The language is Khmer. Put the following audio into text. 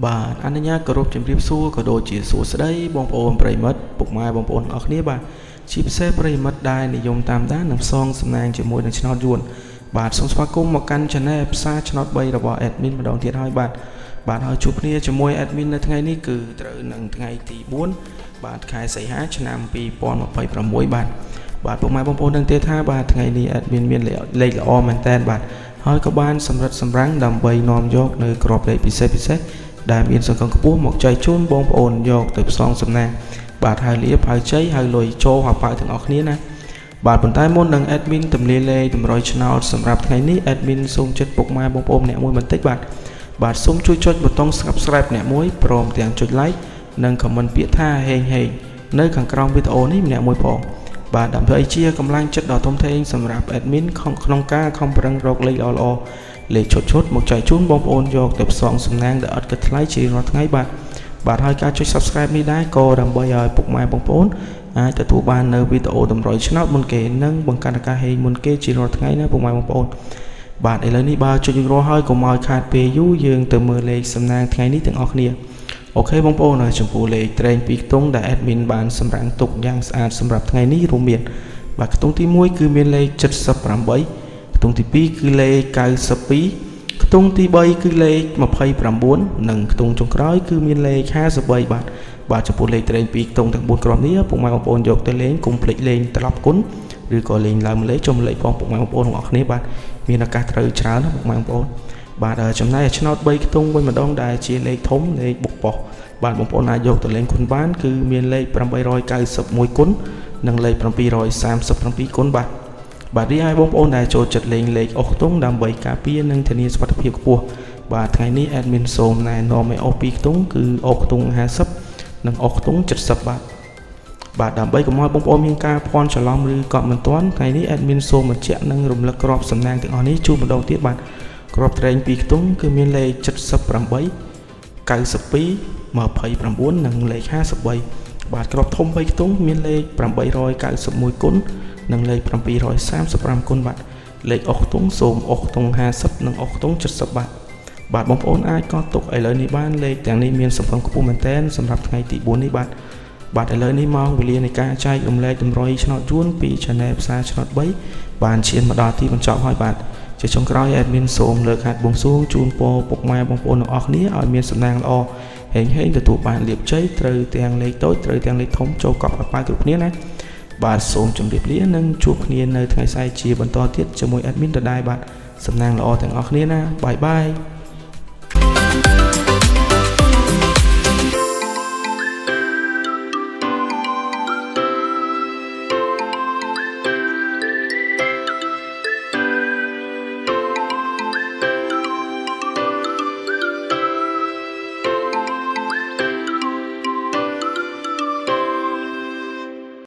បាទអនុញ្ញាតគោរពជំរាបសួរក៏ដូចជាសួស្តីបងប្អូនប្រិយមិត្តពុកម៉ែបងប្អូនទាំងអស់គ្នាបាទជាពិសេសប្រិយមិត្តដែលនិយមតាមដាននិងផ្សងសំណាងជាមួយនឹងឆ្នោតយួនបាទសូមស្វាគមន៍មកកាន់ Channel ផ្សារឆ្នោត3របស់ Admin ម្ដងទៀតហើយបាទបាទហើយជួបគ្នាជាមួយ Admin នៅថ្ងៃនេះគឺត្រូវនឹងថ្ងៃទី4បាទខែសីហាឆ្នាំ2026បាទបាទពុកម៉ែបងប្អូនដឹងទេថាបាទថ្ងៃនេះ Admin មានលេខល្អមែនតើបាទហើយក៏បានសម្រិតសម្រាំងដើម្បីនាំយកនៅក្របលេខពិសេសពិសេសដែលមានសង្ឃឹមខ្ពស់មកចែកជូនបងប្អូនយកទៅផ្សងសំណាងបាទហើយលៀបហើយជ័យហើយលុយចូលហៅប៉ៅទាំងអស់គ្នាណាបាទប៉ុន្តែមុននឹង admin ទម្លាយលេខតម្រុយឆ្នោតសម្រាប់ថ្ងៃនេះ admin សូមចិត្តពុកម៉ែបងប្អូនអ្នកមួយបន្តិចបាទបាទសូមជួយចុចប៊ូតុង Subscribe អ្នកមួយព្រមទាំងចុច Like និង Comment ពាក្យថាហេងហេងនៅខាងក្រោមវីដេអូនេះម្នាក់មួយផងបាទដើម្បីជាកម្លាំងចិត្តដ៏ធំធេងសម្រាប់ admin ក្នុងការខំប្រឹងរកលេខល្អៗលេខឈុតឈុតមកចែកជូនបងប្អូនយកទៅផ្សងសំណាងដែលអត់គិតថ្លៃជារាល់ថ្ងៃបាទបាទហើយការចុច Subscribe នេះដែរក៏ដើម្បីឲ្យពុកម៉ែបងប្អូនអាចទទួលបាននៅវីដេអូតម្រុយឆ្នោតមុនគេនិងបង្កើនឱកាសហេងមុនគេជារាល់ថ្ងៃណាពុកម៉ែបងប្អូនបាទឥឡូវនេះបើចុចរួចរាល់ហើយកុំឲ្យខាតពេលយូរយើងទៅមើលលេខសំណាងថ្ងៃនេះទាំងអស់គ្នាOK បងប្អូនហើយចំពោះលេខត្រែងពីរខ្ទង់ដែល admin បានសម្រាំងទុកយ៉ាងស្អាតសម្រាប់ថ្ងៃនេះរួមមានបាទខ្ទង់ទី1គឺមានលេខ78ខ្ទង់ទី2គឺលេខ92ខ្ទង់ទី3គឺលេខ29និងខ្ទង់ចុងក្រោយគឺមានលេខ53បាទបាទចំពោះលេខត្រែងពីរខ្ទង់ទាំង4គ្រាប់នេះពុកម៉ែបងប្អូនយកទៅលេងកុំភ្លេចលេងត្រឡប់គុណឬក៏លេងឡើងលេខចុះលេខផងពុកម៉ែបងប្អូនទាំងអស់គ្នាបាទមានឱកាសត្រូវច្រើនណាពុកម៉ែបងប្អូនបាទចំណែកឆ្នោត3ខ្ទង់វិញម្ដងដែលជាលេខធំលេខបុកប៉ុសបាទបងប្អូនអាចយកទៅលេងគុណបានគឺមានលេខ891គុណនិងលេខ737គុណបាទបាទរីឯបងប្អូនដែលចូលចិត្តលេងលេខអុសខ្ទង់ដើម្បីការពារនិងធានាសុវត្ថិភាពខ្ពស់បាទថ្ងៃនេះ admin សូមណែនាំឲ្យអុស2ខ្ទង់គឺអុសខ្ទង់50និងអុសខ្ទង់70បាទបាទដើម្បីកុំឲ្យបងប្អូនមានការភ័ន្តច្រឡំឬក៏មិនទាន់ថ្ងៃនេះ admin សូមបញ្ជាក់និងរំលឹកក្របសំណាងទាំងអស់នេះជូនម្ដងទៀតបាទក្របត្រែង2ខ្ទង់គឺមានលេខ78 92 29និងលេខ53បាទក្របធំ3ខ្ទង់មានលេខ891គុណនិងលេខ735គុណបាទលេខអុសខ្ទង់សូមអុសខ្ទង់50និងអុសខ្ទង់70បាទបាទបងប្អូនអាចកត់ទុកឥឡូវនេះបានលេខទាំងនេះមានសង្ឃឹមខ្ពស់មែនទែនសម្រាប់ថ្ងៃទី4នេះបាទបាទឥឡូវនេះម៉ោងវេលានៃការចែករំលែកតម្រុយឆ្នោតយួនពី Channel ផ្សារឆ្នោត3បានឈានមកដល់ទីបញ្ចប់ហើយបាទជាចុងក្រោយ admin សូមលើកហេតុបួងសួងជូនពរពុកម៉ែបងប្អូនទាំងអស់គ្នាឲ្យមានសំណាងល្អហេងហេងទទួលបានលាភជ័យត្រូវទាំងលេខតូចត្រូវទាំងលេខធំចូលកប់អប៉ាគ្រប់គ្នាណាបាទសូមជម្រាបលានិងជួបគ្នានៅថ្ងៃស្អែកជាបន្តទៀតជាមួយ admin ដដែលបាទសំណាងល្អទាំងអស់គ្នាណាbye bye.